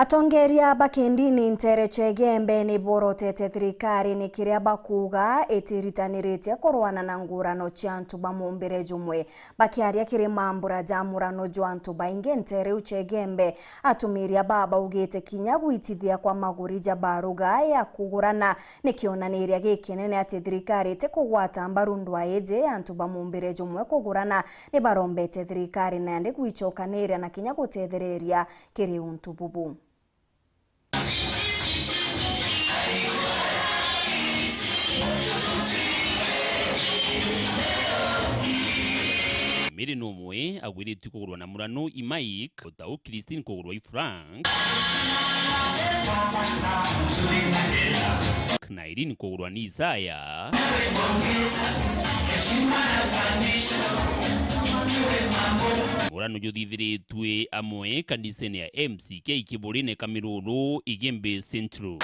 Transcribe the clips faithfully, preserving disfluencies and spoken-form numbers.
Atongeria ba kindini nteere cia Igembe ni borotete thirikari ni kiria bakuuga itiritaniritie kurwana na ngurano cia antu ba mumbire jumwe. Bakiaria kiri mambura ja murano jwa antu baingi nteere iu cia Igembe, atumiria baa baugite kinya gwitithia kwa maguri ja baruga ya kugurana ni kionaniria gikinene ati thirikari itikugwata mbaru ndwaa iji ya antu ba mumbire jumwe kugurana. Ni barombete thirikari nandi gwicokaniria na kinya gutethereria kiri untu bubu. Mary numwe agwiritue kugurwa na murano i Mike, utau Christine kugurwa i Frank, na Irene kugurwa ni Isaya. Murano juthithiritue amwe kanisene ya M C K Kiburine Kamiruru, Igembe Central.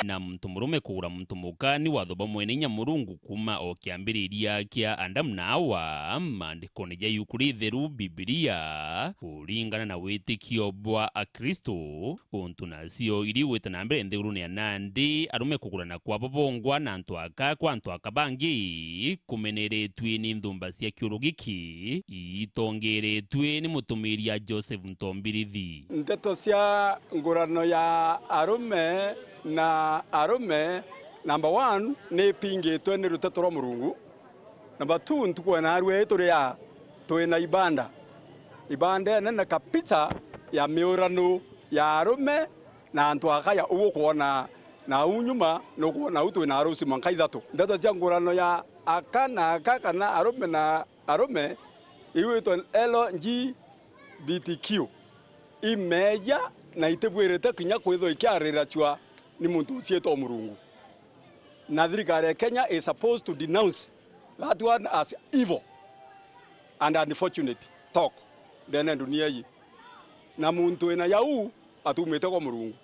Na muntu murume kugura muntu muka ni watho bwa mwene inya Murungu kuuma o kiambiriria kia Adamu na Awa, maandikone ja iuku ritheru, Bibilia, kuringana na witikio bwa Akristu. Untu nacio iri gwita na mbere nthigurune ya nandi, arume kugurana kwabo bongwa na antu aka kwa antu aka bangi, kumeneretue ni nthumba cia kiuru giki, itongeretue ni mutumiria Joseph Ntombirithi. Nteto cia ngurano ya arume na arume, number one, ni ipingitwe ni ruteto rwa Murungu. Number two, ntuku ya narua ii turi aa, twi na ibanda. Ibanda inene kabisa ya miurano ya arume na antu akaya. Uu ukwona nau nyuma, nukwona uu twi na arusi mwanka ithatu. Nteto cia ngurano ya aka na aka kana arume na arume, iu itwa L G B T Q, imeeja na itibwirite kinya kwithwa ikiarira cua ni muntu uciitwa Murungu. Na thirikari ya Kenya is supposed to denounce that one as evil and unfortunate talk ndene ya dunia ii. Na muntu wina jau atumite kwa Murungu,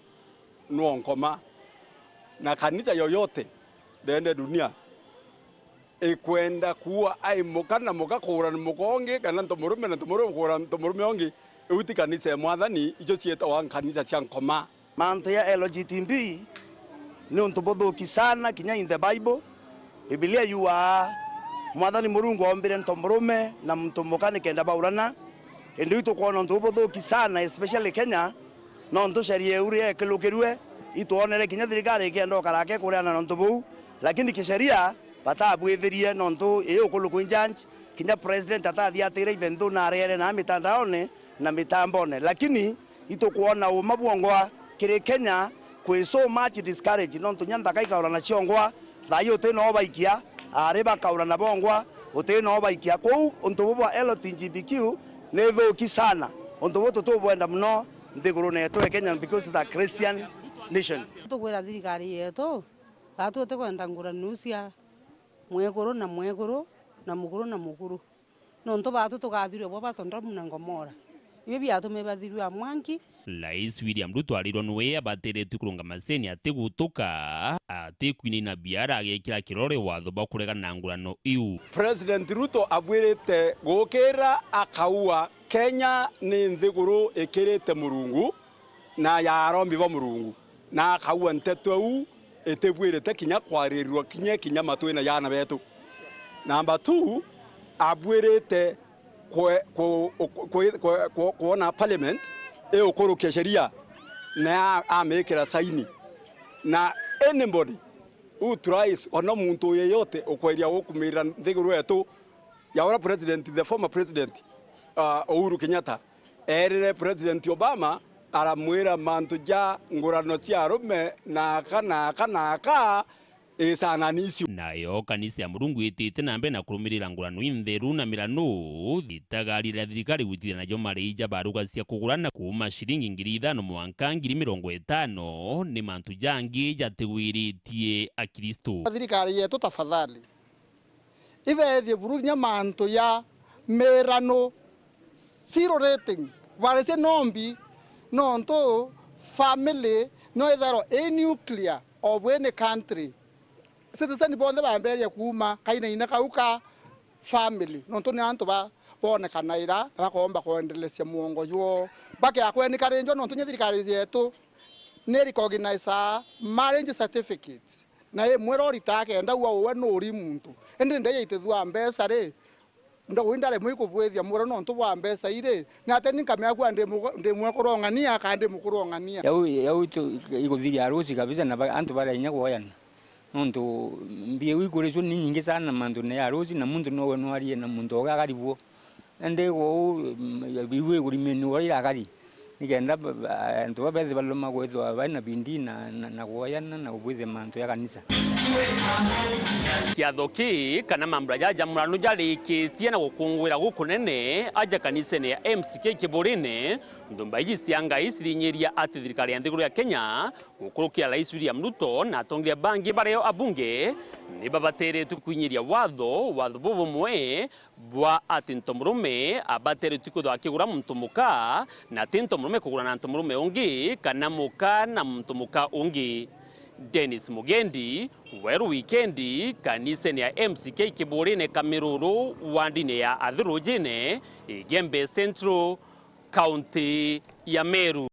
nwonkoma. Na kanisa yoyote ndene ya dunia ikwenda kuua ai muka na muka kugura ni muka ungi, kana ntomurume na ntomurume kugura ntomurume ungi, iu ti kanisa ya Mwathani, icio ciitagwa kanisa cia nkoma. Mantu ya L G B T ni untu buthuki sana kinya in the Bible. Bibilia yuaa, Mwathani Murungu oombire ntomurume na muntu muka nikenda baurana. Indi iu tukwona untu bubuthuki sana, especially Kenya, nontu sheria iu riria ikilukirue, itwonere kinya thirikari ikienda ukara akekuriana na untu buu. Lakini kisheria, batabwithirie nontu ii ukulukwi judge, kinya president atathiatire even though naariere na mitandaone na mitambone. Lakini itukwona uma bwongwa kiri Kenya kwi so much discourage, nontu nya nthaka ikaurana ciongwa, thaai uti noo baikia, aari bakaurana bongwa, uti noo baikia. Kwou untu buu bwa L G B T Q ni thuki sana. Untu buu tutubwenda muno nthigurune yetu ya Kenya because it's a Christian nation. Tukwira thirikari yetu, baatu utikwenda ngurano cia mwekuru na mwekuru na mukuru na mukuru. Nontu baatu tukathirwe bo ba Sodomu na Gomora. Ibi biatume bathirwe a mwanki. Rais William Ruto arirwa niwe abateretue kurungama ceni atigutuka, atikwinaina biara agekira kirore watho bwa kuregana na ngurano iu. President Ruto abwirite gukira akaua Kenya ni nthiguru ikirite Murungu na ya arombi ba Murungu, na akaua nteto iu itibwirite kinya kwaririrwa kinya, kinya matwina ya aana betu. Number two, abwirite kwe-, ku-, ku-, ku-, ku-, ku-, kwona parliament igukurukia sheria na ya-, amikira saini. Na anybody who tries, ona muntu yeyote ukweria gukumirira nthiguru yetu, ya ura president, the former president, uh, Uhuru Kenyatta, eerire President Obama, aramwira mantu ja ngurano cia arume na aka na aka na aka is an issue. Nayo kanisa ya Murungu itite na mbere na kurumirira ngurano intheru na mirano, itagaria ria thirikari gwitithia najo marii ja baruga cia kugurana kuuma ciringi ngiri ithano mwanka ngiri mirongo itano ni mantu jangi jatigwiritie Akristo. Thirikari yetu, tafadhali, ibeethie buru kinya mantu ja mirano, zero rating, barece nombi, nontu family no ithairwa i nuclear of any country. Citizen bonthe bamberie kuuma kainaina kau ka family, nontu ni antu ba-, bonekanaira na bakoomba kwendelesya mwongo jwoo. Bake akwe ni karinjwa nontu nya thirikari yetu ni recognize marriage certificate. Na imwira urita akenda ua uwe nuri muntu. Indi ndeya itithua mbeca ri, ndogu indaremwe ikubwithia mwira nontu bwa mbeca iri. Ni ate ni nkamea kua ndi mu-, ndi mwekuru ong'ania kana ndi mukuru ong'ania. Yau, yau itu-, iguthiria arusi kabisa na ba-, antu bara inya kwoyana. Nontu mbia iu ikurijua ni nyingi sana mantune ya arusi, na muntu nowe nwarie na muntu uga akari buo. Indi kou, mm, biu igurimini uria irakari, nikenda ba-, ba-, antu ba bethi baloma kwithwa bari na bidii na, na, na kwoyana na kubwithia mantu ya kanisa. Kiatho kii kana mambura jaja ja murano jarikitie na gukungwira gukunene aja kanisene ya M C K Kiburine, nthumba iji cia Ngai cirinyiria ati thirikari ya nthiguru ya Kenya gukurukira Rais William Ruto na atongeria bangi bario abunge ni babateretwe kwinyiria watho, watho bubumwe bwa ati ntomurume abateretwe kwithwa akigura muntu muka, na ti ntomurume kugura na ntomurume ungi, kana muka na muntu muka ungi. Dennis Mugendi, Weru Wikendi, kanisene ya M C K Kiburine Kamiruru, wandine ya Athurujine, Igembe Central, kaunti ya Meru.